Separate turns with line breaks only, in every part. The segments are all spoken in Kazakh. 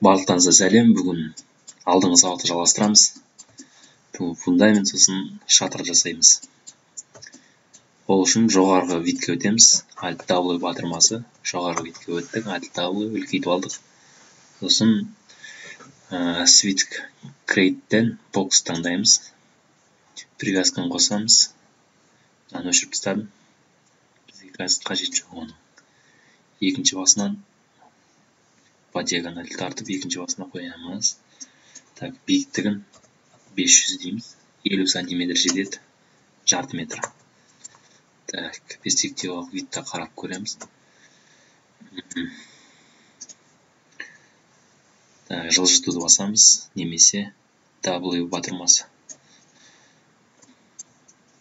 Барлықтарыңызға сәлем. Бүгін алдыңғы сабақты жалғастырамыз. Бүгін фундамент, сосын шатыр жасаймыз. Ол үшін жоғарғы видке өтеміз. Alt W батырмасы. Жоғарғы видке өттік. Alt W үлкейтіп алдық. Сосын Switch Create-тен box таңдаймыз. Привязканы қосамыз. Мынаны өшіріп тастадым. Бізге қазір қажет жоқ оның. Екінші басынан по диагонали тартып, екінші басына қоямыз. Так, биіктігін 500 дейміз. 50 сантиметр жетеді. Жарты метр. Так, перспективалық видта қарап көреміз. Так, жылжытуды басамыз, немесе W батырмасы.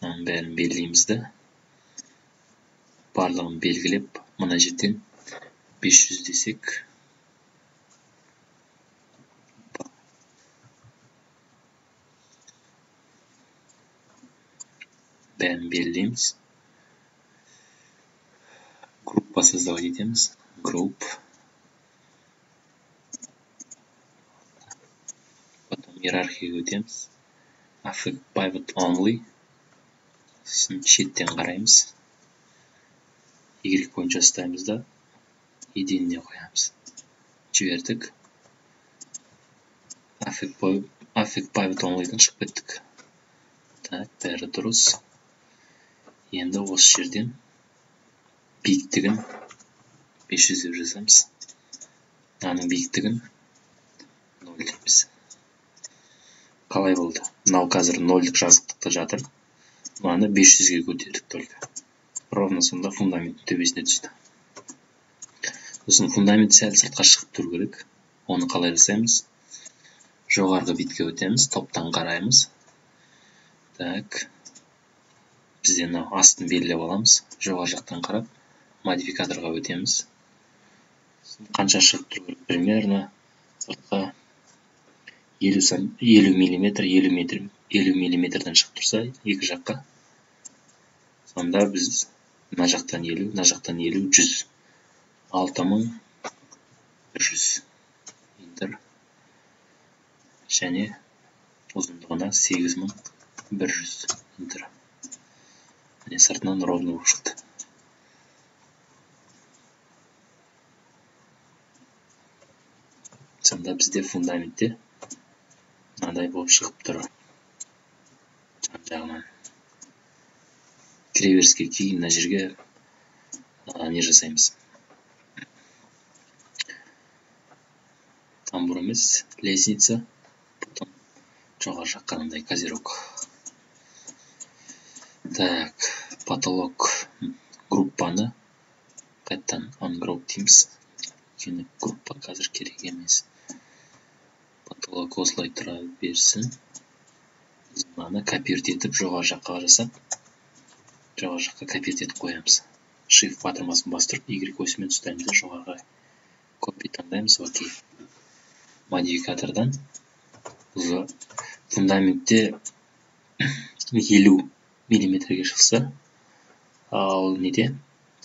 Мынаның бәрін белгілейміз де. Барлығын белгілеп, мына жерден 500 десек, бәрін белгілейміз. Группа создавать етеміз. Group. Потом иерархияға өтеміз. Affect pivot only. Сосын шеттен қараймыз. Y бойынша ұстаймыз да еденіне қоямыз. Жібердік. Affect pivot only'дан шығып кеттік. Так, бәрі дұрыс. Енді осы жерден биіктігін 500 деп жазамыз. Мынаның биіктігін 0 дейміз. Қалай болды? Мынау қазір 0-лік жазықтықта жатыр. Мынаны 500-ге көтердік только. Ровно сонда фундаменттің төбесіне түсті. Сосын фундамент сәл сыртқа шығып тұру керек. Оны қалай жасаймыз? Жоғарғы бетке өтеміз, топтан қараймыз. Так. Бізде мынау астын белгілеп аламыз. Жоғары жақтан қарап модификаторға өтеміз. Қанша шығып тұру керек? Примерно сыртқа 50 миллиметр, 50 метр, 50 миллиметрден шығып тұрса екі жаққа. Сонда біз мына жақтан 50, мына жақтан 50, 100. 6100 Enter. Және ұзындығына 8100 Enter. Міне сыртынан ровно болып шықты. Сонда бізде фундаментте мынандай болып шығып тұр. Жан жағынан. Кіреберіске кейін мына жерге не жасаймыз? Тамбур емес, лестница, потом жоғары жаққа мынандай козырек. Так, потолок группаны қайтадан ungroup дейміз. Өйткені группа қазір керек емес. Потолок осылай тұра берсін. Біз мынаны копировать етіп жоғары жаққа жасап, жоғары жаққа копировать етіп қоямыз. Shift батырмасын бастырып, Y осімен ұстаймыз да жоғарыға копи таңдаймыз. Окей. Модификатордан уже фундаментте 50 миллиметрге шықса, ал неде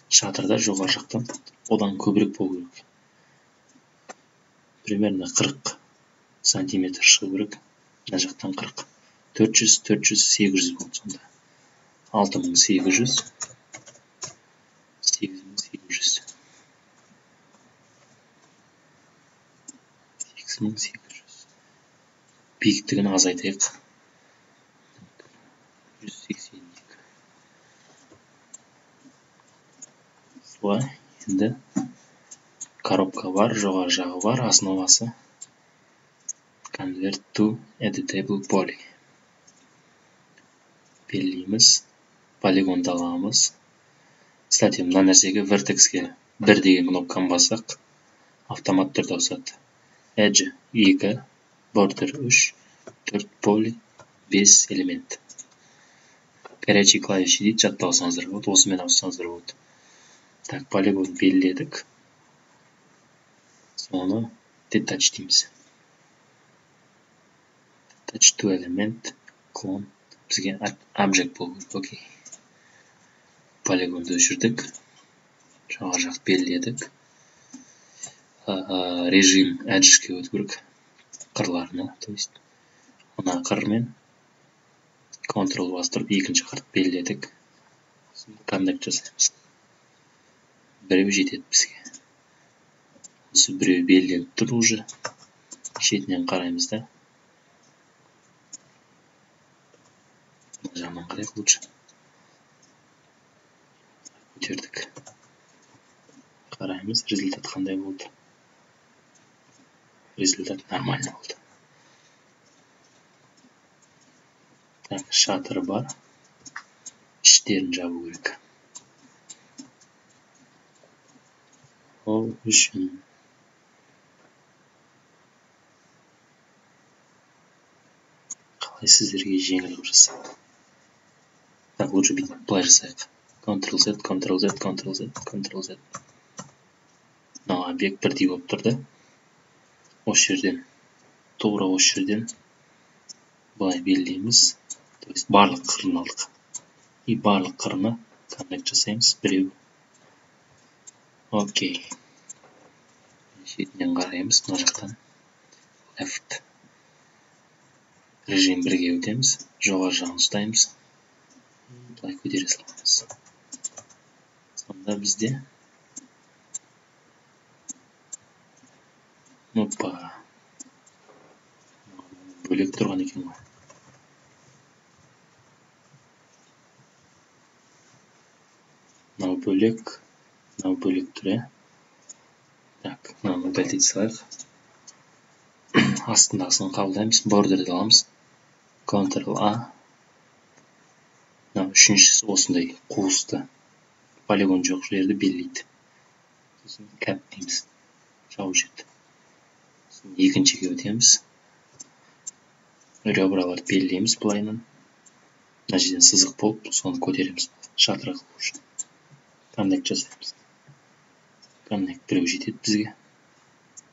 шатырда жоғары жақтан одан көбірек болу керек. Примерно 40 сантиметр шығу керек. Мына жақтан 40. 400, 400, 800 болды сонда. 6800, 8800. 8800. Биіктігін азайтайық. 182. Солай, енді коробка бар, жоғары жағы бар, основасы Convert to Editable Poly. Белгілейміз, полигонды аламыз. Кстати, мына нәрсеге vertexке 1 деген кнопканы бассақ, автомат түрде ауысады. Edge 2, border 3, 4 poly, 5 элемент. Горячий клавиши дейді, жаттап алсаңыздар болады, осымен ауыссаңыздар болады. Так, полигон белгіледік. Соны detach дейміз. Detach to element, clone, бізге object болу керек. Окей. Полигонды өшірдік. Жоғары жақты белгіледік. Режим Edge'ге өту керек, қырларына, то есть мына қырмен Ctrl бастырып екінші қырды белгіледік. Connect жасаймыз. Біреу жетеді бізге. Осы біреу белгіленіп тұр уже. Шетінен қараймыз да. Мына жағынан қарайық лучше. Көтердік. Қараймыз, результат қандай болды. Результат нормально болды. Так, шатыры бар. Іштерін жабу керек. Ол үшін қалай сіздерге жеңіл қылып жасасам. Так, лучше бүйтіп былай жасайық. Ctrl Z, Ctrl Z, Ctrl Z, Ctrl Z. Мынау объект бірдей болып тұр да. Осы жерден, тура осы жерден былай белгілейміз. То есть барлық қырын алдық. И барлық қырына connect жасаймыз. Біреу. Окей. Шетінен қараймыз мына жақтан. Left. Режим бірге өтеміз. Жоғары жағын ұстаймыз. Былай көтере саламыз. Сонда бізде опа. Бөлек тұрған екен ғой. Мынау бөлек, мынау бөлек тұр, иә. Так, мынаны удалить салайық. Астындағысын қабылдаймыз, бордерді аламыз. Ctrl A. Мынау үшіншісі осындай қуысты. Полигон жоқ жерді белгілейді. Сосын кәп дейміз. Жауып жетті. Сосын екіншіге өтеміз. Ребраларды белгілейміз былайынан. Мына жерден сызық болып, соны көтереміз. Шатыр қылу үшін. Connect жасаймыз. Connect біреу жетеді бізге.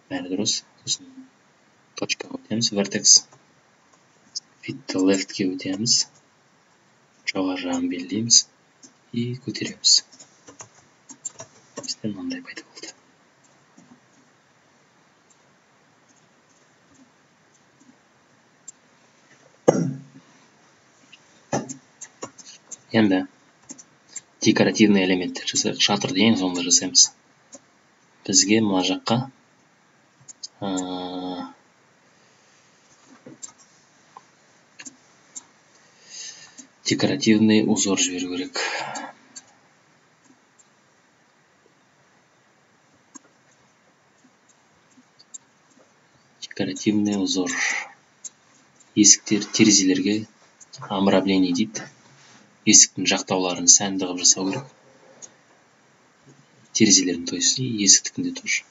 Бәрі дұрыс. Сосын точкаға өтеміз, vertex. Fit to left'ке өтеміз. Жоғары жағын белгілейміз и көтереміз. Бізде мынандай пайда болды. Енді декоративный элементтер жасайық. Шатырды ең соңында жасаймыз. Бізге мына жаққа декоративный узор жіберу керек. Декоративный узор. Есіктер, терезелерге обрамление дейді. Есіктің жақтауларын сәнді қылып жасау керек. Терезелерін, то есть есіктікінде тоже.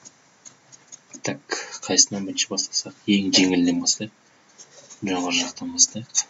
Так, қайсынан бірінші бастасақ? Ең жеңілінен бастайық. Жоғары жақтан бастайық.